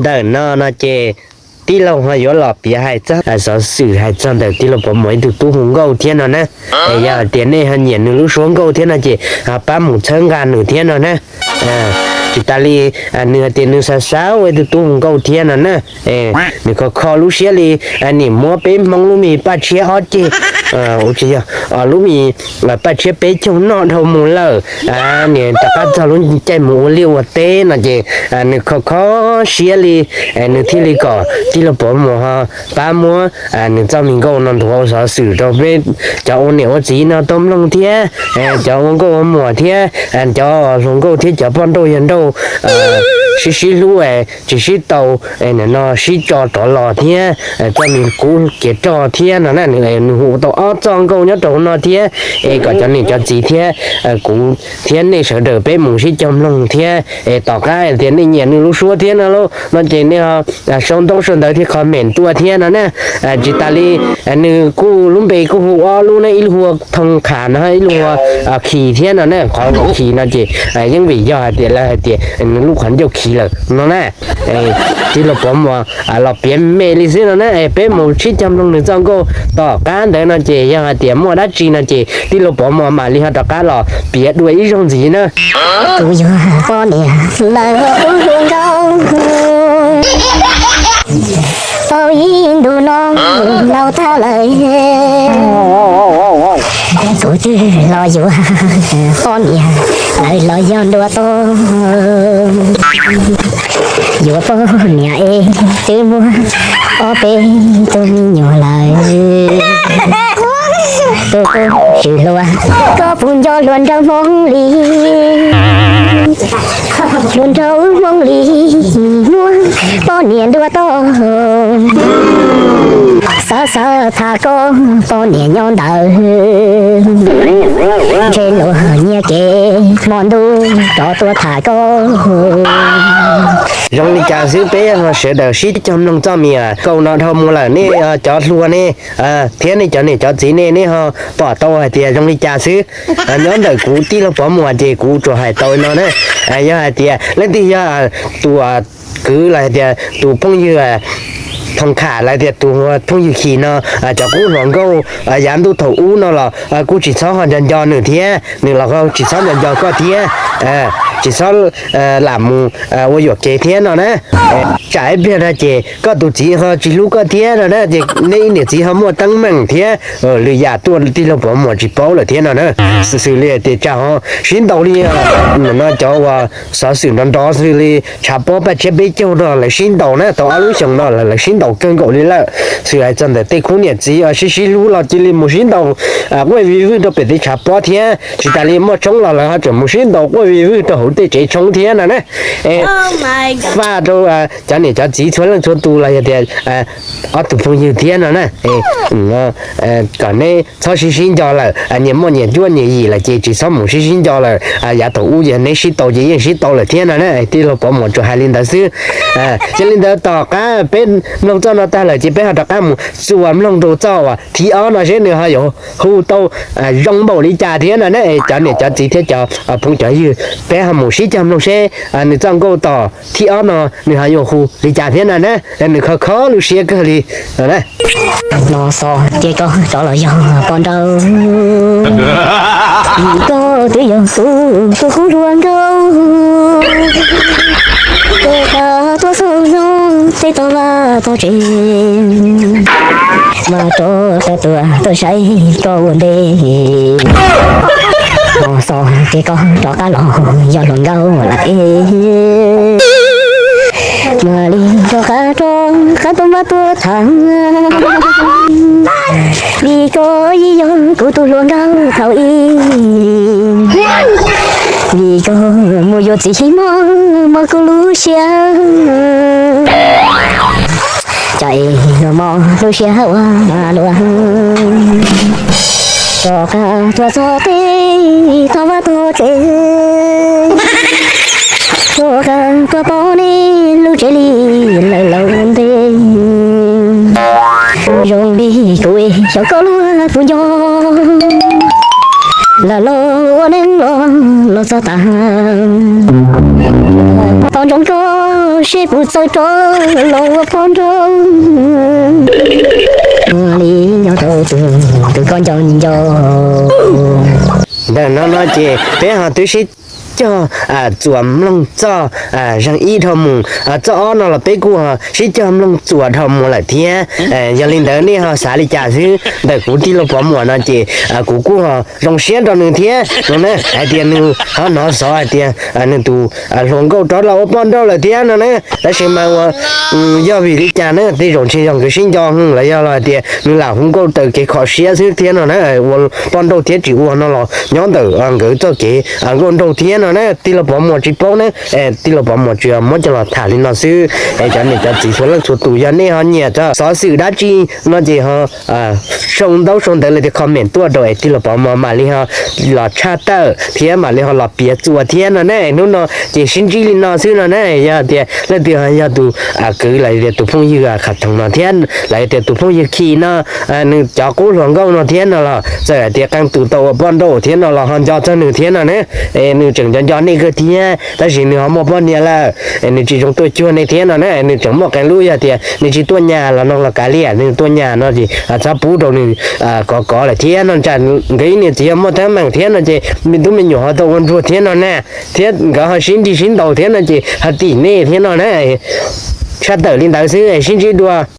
Ntawm no no ces tij laug ho yuav los piav hais txog xov xwm hais txog ntawm tij laug Pov Muas ib tug tub hu Nkauj thiab no na. Es yog hais tias nej ho nyiam nws lub suab Nkauj thiab no ces ho pab mus txhawb nqa nws thiab no na. Tsis tas li, nws hais tias nws xav xav ua ib tug tub hu Nkauj thiab no na. Nws kho kho lub siab li nim muab peb Hmoob lub me paj tshiab ob ceg, ua tsis yog, lub me paj tshiab peb caug noj dhau mus lawm, nim rov qab txog lub caij mus ua liaj ua teb no ces nws kho kho siab li, nws thiaj li kom tij laug Pov Muas ho pab muab nws txoj me Nkauj no nthuav ua xov xwm rau peb cov ua niam ua txiv no tau mloog thiab, cov ua nkauj ua muam thiab, cov hluas nkauj thiab cov poj nrauj yawg nrauj sib sib hlub, tsis sib tau, nim no sib tso rov los thiab, txoj me kub kev roj thiab no na. Nws hu tau ob txoj nkauj nyob rau hauv no thiab, es kom cov niam cov txiv thiab kuv thiab nej sawv daws peb mus sib cog mloog thiab, es tom qab tias nej nyiam nws lub suab thiab no lauj no ces nej sau ntawv sau ntawv thiab comment tuaj thiab no na. Tsis tas li, nws kuj lub npe kuj hu ob lub ne, ib lub hu Thoo Kham no, ib lub hu Khis thiab no na. Qhov Khis no ces yeej vim yog hais tias lawv hais tias nws lub qhov ncauj khis lawm no na. Tij laug Pov Muas los piav me li xwb no na, peb mus sib cog mloog nws txoj nkauj tom qab ntawd no ces yog hais tias muaj dab tsi no ces tij laug Pov Muas mam li ho rov qab los piav dua ib zaug ntxiv na. Kuv yog poj niam lawv hu nkauj, tau ib ntu no laus tag lawm. Kuv twb los yuav poj niam lawm los yog ntua toj, yuav poj niam es twb muaj ob peb tug me nyuam lawm. Tus tub swm hluas, koj puas nco hluas nraug Hmoob Lis? Hluas nraug Hmoob Lis muab poj niam ntua toj, xav xav tham koj poj niam nyob ntawd, ntshe luag nyiag kev hmo ntuj rov tuaj tham koj. Zoo li cas xwb peb ho sawv daws sib cog mloog txoj me nkauj no dhau mus lawm, nej cov hluas ne thiab nej cov niam cov txiv ne, nej ho pom tau hais tias zoo li cas xwb. Nyob ntawm kuv tij laug Pov Muas ces kuv tsuas hais tau no na. Yog hais tias leej twg yog tus kwv los hais tias tus phooj ywg Thoo Kham los hais tias tus phooj ywg Khis no, cov qub hluas nkauj yav ntuj thaum ub no los kuj tsis txhob ho nco nco nws thiab, nws los tsis txhob nco nco koj thiab, tsis txhob lam mus ua yuam kev thiab no na. Tsam ib pliag no ces koj tus txiv ho tsis hlub koj thiab no na, ces nej ib niam txiv ho muaj teeb meem thiab lwm yam tuaj tij laug Pov Muas tsis paub lawm thiab no na. Xws li tias tsam ho sib ntaus li no cov uas xov xwm nrov nrov xws li tshav pob paj tshiab peb caug no lawv sib ntaus na, tau ob lub xyoos no lawv sib ntaus kawg nkaus li lawm. Xws hais txog ntawm tej khub niam txiv sib sib hlub los cia li mus sib ntaus quaj vij vwj rau pem tej tshav pob thiab, tsis tas li muaj tshoob los lawv ho tseem mus sib ntaus quaj vij vwj rau hauv tej tsev tshoob thiab no na. Faj rau cov niam cov txiv txhua leej txhua tus los yog tias ob tug phooj ywg thiab no na, kom neb txhob sib sib nco lawm, nyias muaj nyias cuab nyias yim lawm ces tsis txhob mus sib sib nco lawm. Yav thaum ub yog neb sib tau ces yeej sib tau lawm thiab no na. Tij laug Pov Muas tsuas hais li ntawd xwb. Cia li ntawd tom qab peb mloog txoj no tag lawm ces peb ho rov qab mus txuas mloog rau txoj uas thib ob no seb nws ho yuav hu tau zoo npaum li cas thiab no na. Cov niam cov txiv thiab cov phooj cov ywg, peb ho mus sib cog mloog seb nws txoj nkauj tom thib ob no nws ho yuav hu li cas thiab no na. Nws kho kho lub siab kawg li no na. No xo tias koj rov los yog poj nrauj, koj twb yog kuv tus qub hluas nkauj, koj tuaj xauj nyob tej toj vaj toj tsev, mas rov qab tuaj tuaj saib koj ua ntej. No xo tias koj rov qab los yog hluas nkauj lawm, mas li rov qab rov qab tuaj mas tuaj tham, vim koj yeej yog kuv tus hluas nkauj thaum ub, vim koj mus yuav txiv mob mob kuv lub siab, cas es luag mob lub siab ua luaj. Rov qab tuaj txog tej toj vaj toj tsev, rov qab tuaj pom nej lub tsev li lawm laus ntej. Zoo li kuv xyov koj luag puas nco, lawv los ua neej los los txog tas, tau ntsoov koj Seb puas txawj rov los ua poj nrauj li nyob rau tus koj nco nco. Ntawm no no ces peb ho twb sib cog txuas mloog txoj zeeg ib dhau mus, txoj ob no los peb kuj ho sib cog mloog txuas dhau mus lawm thiab. Yog li ntawd nej ho xav li cas xwb ntawm kuv tij laug Pov Muas no ces kuv kuj ho zoo siab rau nws thiab no na, hais tias nws ho hnov xov hais tias nws tus hluas nkauj rov los ua poj nrauj lawm thiab no na. Tab sis mas ua yog vim li cas na, tej zaum ntshe yog nkawd sib nco los yog los hais tias nws lam hu nkauj raws kev kho siab xwb thiab no na. Ua poj nrauj thiab tsis ua no los nyob ntawm nkawd txoj kev nkauj nraug thiab no na. Tij laug Pov Muas tsis paub na, tij laug Pov Muas tsuas muab coj los tham li no xwb. Es cov niam cov txiv txhua leej txhua tus yog nej ho nyiam txog xov xwm dab tsi no ces ho sau ntaub sau ntawv los tias comment tuaj rau es tij laug Pov Muas mam li ho los tshaj tawm thiab mam li ho los piav txuas thiab no na. Hnub no ces sib ntsib li no xwb no na. Yog tias leej twg ho yog tus kwv los tias tus phooj ywg Khav Thoom no thiab los tias tus phooj ywg Khi no, nws cov qub hluas nkauj no thiab no los txawm hais tias qee tus tau ua poj nrauj thiab no los ho nco txog nws thiab no na. Es nws tseem nco nco nej kawg thiab tab sis nws ho muaj poj niam lawm, nws tsis zoo tuaj cuag nej thiab no na. Nws tseem muaj qee lub yog tias nws tsis tuaj nyas los no los kav liam, nws tuaj nyas no ces txhob pub rau nws kov kov lawm thiab no. Ntshe nkawd ib niam txiv yog muaj teeb meem thiab no ces me tub me nyuam ho tau ua ntsuag thiab no na, thiab nkawd ho sib nrig sib ntaus thiab no ces ho tim nej thiab no na. Tshaj tawm li ntawd xwb, sib ntsib dua.